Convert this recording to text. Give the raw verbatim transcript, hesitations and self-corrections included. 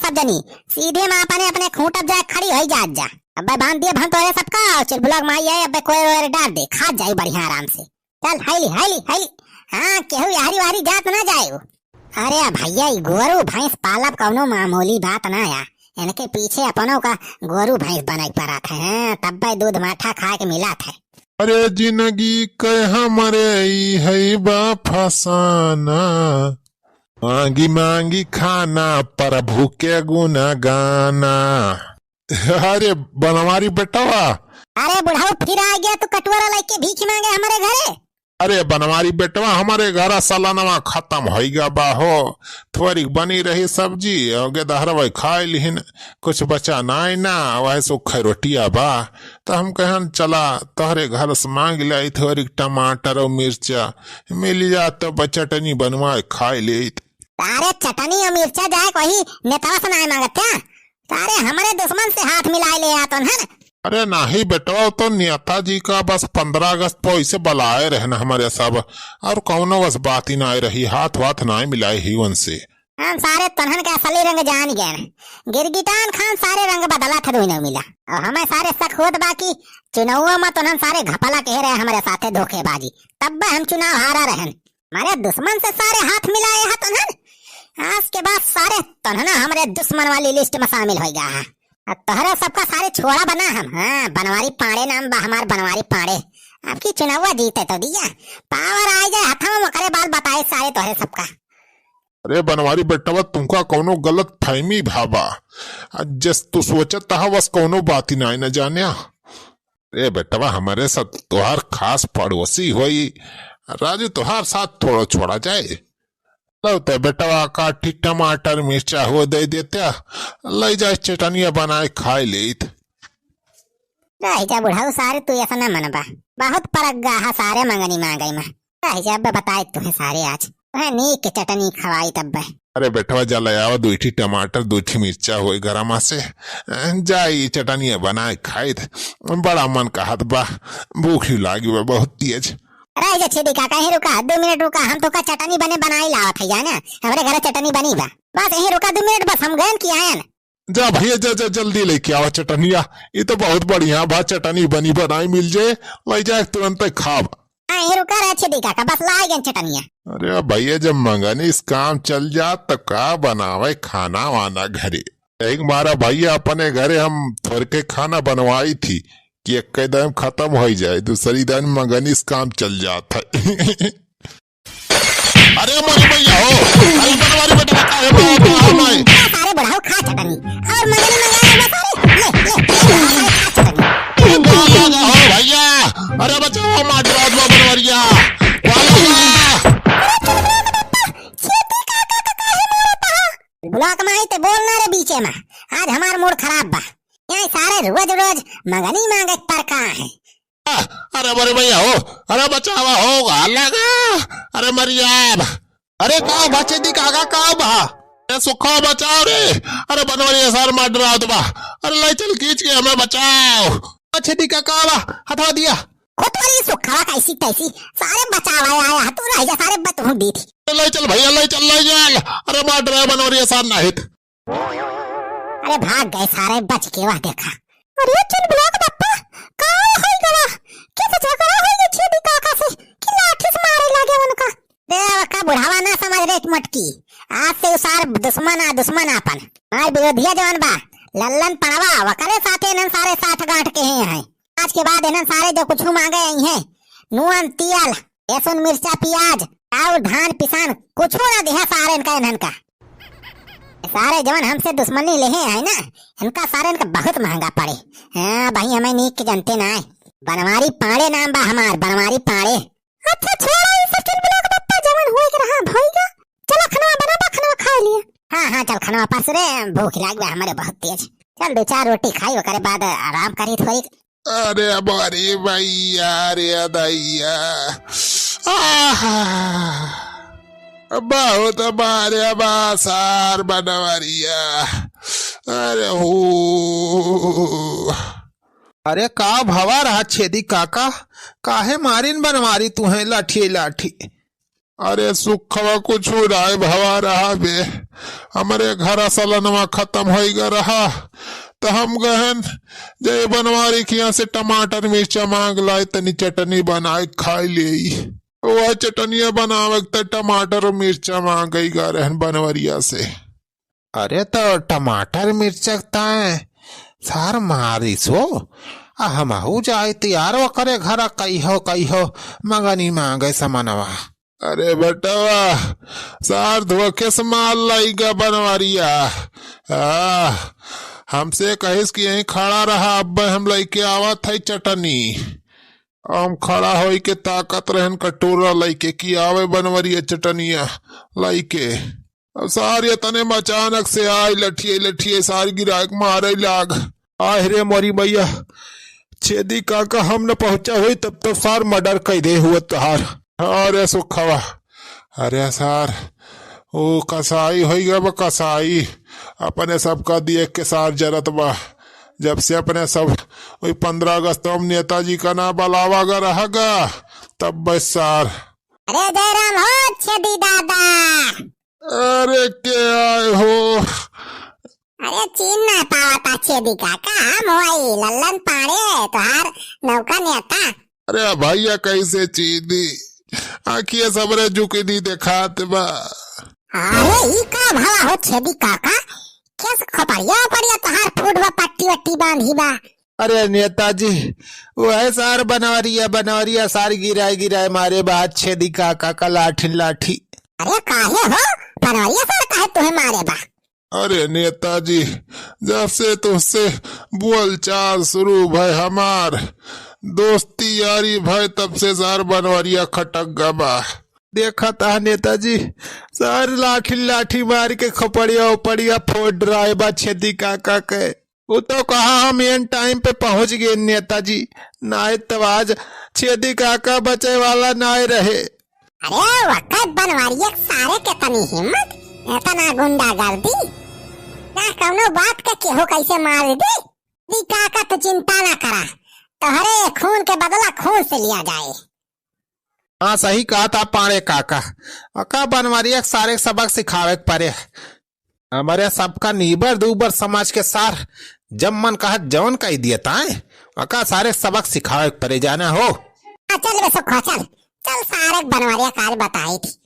सब जनी, सीधे माँ अपने, अपने खूंटब जाए खड़ी होई जात जा। अबे बांध दिए हम तोरे सबका, और चिलबुला के माई है, अबे कोई और डाल दे, खा जाई बढ़िया आराम से। चल, हाइली, हाइली, हाइली। हाँ, केहू यारी वारी जात ना जाए। अरे भैया, ई गोरू भैंस पालब कौनो मामूली बात ना या। इनके पीछे अपनों का गोरू भैंस बने के पड़त है, हाँ, तब्बे दूध माठा खाए के मिलत है। अरे जिंदगी के हमरे ई है बा फसाना, मांगी मांगी खाना प्रभु के गुण गाना। अरे बनवारी बेटवा। अरे बुढ़ऊ, फिर आ गया तू कटोरा लेके भीख मांगे हमरे घरे। अरे बनवारी बेटवा, हमरे घरा सलनवा खत्म होइगा बा हो। थोरिक बनी रही सब्जी, और गेदहरवा खाए लिहिन, कुछ बचा नाई ना, वह सुखै रोटिया बा। त हम कहन चला तोहरे घर से मांग लाई थोरिक टमाटर और मिर्चा, मिल जात तो चटनी बनवाए खाए लेत। अरे चटनी और मिर्चा जाए वही नेतवा से नाई मांगत क्या? सारे हमरे दुश्मन से हाथ मिलाए ले आत हन। अरे नाही बेटवा, वो तो नेताजी का बस पन्द्रह अगस्त पे वैसे बुलाए रहन हमरे सब, और कौनो बस बात ही नाई रही, हाथ वाथ नाई मिलाए ही उनसे। हम सारे तोन्हन के असली रंग जान गए। गिरगिटान खान सारे रंग बदलत है, दुई नौ मिला। और हमें सारे शक होत बा कि चुनाव में तोन्हन सारे घपला कहे रहे हमरे साथे धोखेबाजी, तब हम चुनाव हारा रहन। हमारे दुश्मन से सारे हाथ मिलाए है तोन्हन। आज के बाद सारे तोन्हन हमरे दुश्मन वाली लिस्ट में शामिल हो गया है। अब तोहरे सबका सारे छोड़ा बना हम। हाँ, बनवारी पांड़े नाम बा हमार, बनवारी पांड़े। आपकी चुनावा जीते तो दिया, पावर आ जाए हथवा में, ओकरे बाद बताए सारे तोहरे सबका। अरे बनवारी बेटवा, तुमका कौनो गलत फहमी भा बा। आ, जस तू सोचत हा, बस कौनो बात ही नाई न जान्या। अरे बेटवा, हमरे साथ तोहार खास पड़ोसी होई, राजू तोहार साथ थोड़ो छोड़ा जाए। लो ते बेटवा, काठी टमाटर मिर्चा हो दे देत्या, ले जाए चटनिया बनाए खाए लेत। रह जा बुढ़ऊ, सारे तू ऐसा ना मनबा, बहुत परग्गा हा सारे मंगनी मांगई में। रह जा, अबे बताए तुहे सारे आज, तुहे नीक के चटनी खवाई तब्बे। अरे बेटवा, जा ले आवा दुई ठी टमाटर, दुई ठी मिर्चा होई गरमा से, जा ई चटनिया बनाए खाइत, बड़ा मन कहत बा, भूख ही लागी बा बहुत तेज। रह जा छेदी काका, यहीं रुका, दो मिनट रुका, हम तोका चटनी बने बनाई लावत है, जाने हमरे घरे चटनी बनी बा, बस यहीं रुका दो मिनट, बस हम गयन कि आयन। जा भैया, जा, जा, जल्दी लेके आवा चटनिया। ई तो बहुत बढ़िया बा, चटनी बनी बनाई मिल जाए, ले जाए तुरंत खाब। हाँ, यहीं रुका रहे छेदी काका, बस ला गए चटनिया। अरे भैया, जब मंगनी से काम चल जात तो का बनावे खाना वाना घरे। एक मारा भैया, अपने घरे हम थोरके खाना बनवाई थी कि एक दम खत्म हो जाए, दूसरी दिन मंगनी से काम चल जात है। अरे मोरी भैया हो, अरे बनवारी बेटा, अरे बाप रे, हमारे। ए, सारे बुढ़ाऊ खा चटनी। और मंगनी मंगाया हुआ सारे, ले, ले, ले, बुढ़ाऊ खा चटनी। ए, बाला का हो भैया, अरे बचाओ, मार दो, दो बनवारिया। बाला का। अरे चुप रहो तो बप्पा, छेदी काका का काहे मारता है? ब्लॉक में आई ते बोलना रे बीचे में, आज हमार मूड खराब बा। यहाँ सारे रोज रोज मंगनी मांगे पर का है? अरे मोरे भैया हो, अरे बचावा हो, गाला का, अरे मरिया, अरे का बा छेदी काका, का बा? ए सुखा बचाओ रे, अरे बनवरिया सार मार डरावत बा, अरे ले चल खींच के हमें बचाओ। आ छेदी काका बा, हटा दिया। खुद वाली सुखा कैसी तैसी, सारे बचावा आया, तू रह जा, सारे बत हूँ दी थी। ले चल भैया, ले चल, ले चल, अरे मार डराए बनवरिया सार नाहित। अरे भाग गए सारे बच के, वह देखा। अरे चुलबुला के बप्पा, का होई गवा? कैसे झगड़ा होई गए छेदी काका से कि लाठी से मारे लागे उनका? देव का बुढ़ावा ना समझ रे मटकी, आज से उ सार दुश्मन आ दुश्मन आपन। हमार विरोधिया जवन बा लल्लन पड़वा, वकरे साथे इन्हन सारे साठ गांठ के हैं, हैं। आज के बाद इन्हन सारे जो कुछ मांगे आई हैं, नून, तियल, लहसुन, मिर्चा, प्याज, चाउर, धान, पिसान, कुछ ना दिहा सारे इनका, इन्हन का। सारे जवन हमसे दुश्मनी लेहे हैं ना, इनका सारे इनका बहुत महंगा पड़े। हाँ भाई, हमें नीक के जनते ना है। बनवारी पांड़े नाम बा हमार, बनवारी पांड़े। अच्छा छोड़ा, ये सब चुलबुला के बप्पा, जवन होए के रहा भइगा। चला खनवा बनाबा, खनवा खाए लिए। हाँ, हाँ, चल खनवा परस रे, भूख लाग बा हमरे बहुत तेज। चल दो चार रोटी खाई, ओकरे बाद आराम करी थोड़ी। अरे मोरी भैया रे दैया, आहा, बहुत मारे बा सार बनवरिया। अरे हो। अरे का भवा रहा छेदी काका, काहे मारिन बनवारी तुहे लाठी लाठी? अरे सुखवा कुछ उड़ाए भवा रहा बे, हमरे घर सलनवा खतम होइगा रहा, त हम गहन जे बनवारी के यहाँ से टमाटर मिर्चा मांग लाए, तनी चटनी बनाए खाए लेई। वह चटनिया बनावे त टमाटर और मिर्चा मांगइगा रहन बनवरिया से। अरे तो टमाटर मिर्चा ताए सार मारिस हो, आ हमहू जाए तियार ओकरे घर कहियो कहियो मंगनी मांगे समनवा। अरे बेटवा, सार धोखे से माल लाइगा बनवरिया। आ, हमसे कहिस कि यहीं खड़ा रहा, अब हम लइके आवत है चटनी। हम खड़ा होई के ताकत रहन कटोरा लइके कि आवे बनवरिया चटनिया लइके। अब सार ये तने में अचानक से आई लठिए लठिए सार गिराए के मारे लाग। आह रे मोरी मैया, छेदी काका हम न पहुंचा होई तब तो सार मर्डर कइ दे हुआ तोहार। अरे सुखवा, अरे सार, ओ कसाई होइगा बा कसाई, अपने सबका देख के सार जरत बा। जब से अपने सब ओई पन्द्रह अगस्त में नेताजी का ना बलावा गा रहा गा, तब बस सार। अरे जयराम हो छेदी दादा। अरे के आए हो? अरे चीन ना पावता छेदी काका, हम होई लल्लन पांडे, तोहार नौका नेता। अरे भैया कैसे चीनी, आँखिया सबरे जुकिनी देखात बा। अरे ई का भवा हो छेदी काका, केस खोपड़िया ओपड़िया तोहार फूट बा, पट्टी वट्टी बांधी बा। अरे नेताजी, वह सार बनवरिया, बनवरिया सार गिराए गिराए मारे बा छेदी काका का लाठी लाठी। अरे काहे हो बनवरिया सार काहे तुहे मारे बा? अरे नेताजी, जब से तुझसे बोलचाल शुरू भय हमार, दोस्ती यारी भय, तब से सार बनवरिया खटक गा बा। देखत हा नेताजी, सार लाठी लाठी मार के खोपड़िया ओपड़िया फोड़ रहे बा छेदी काका के। वो तो कहा हम एन टाइम पे पहुंच गए नेताजी, नाय तो आज छेदी काका बचे वाला नाय रहे। अरे वक्त बनवारिया के सारे के तनी हिम्मत, इतना गुंडागर्दी, ना कौनो बात के केहू कैसे मार दे। दी काका तू चिंता ना करा, तोहरे खून के बदला खून से लिया जाए। हाँ सही कहा था पांड़े काका, अका बनवारिया के सारे सबक सिखावे के परे। हमरे सबका नीबर दूबर समाज के सार जब मन कहा जौन कह दिए ताए, अका सारे सबक सिखावे के परे जाना हो। हाँ, चल बे सुखा, चल, चल सारे बनवरिया काज बताई थी।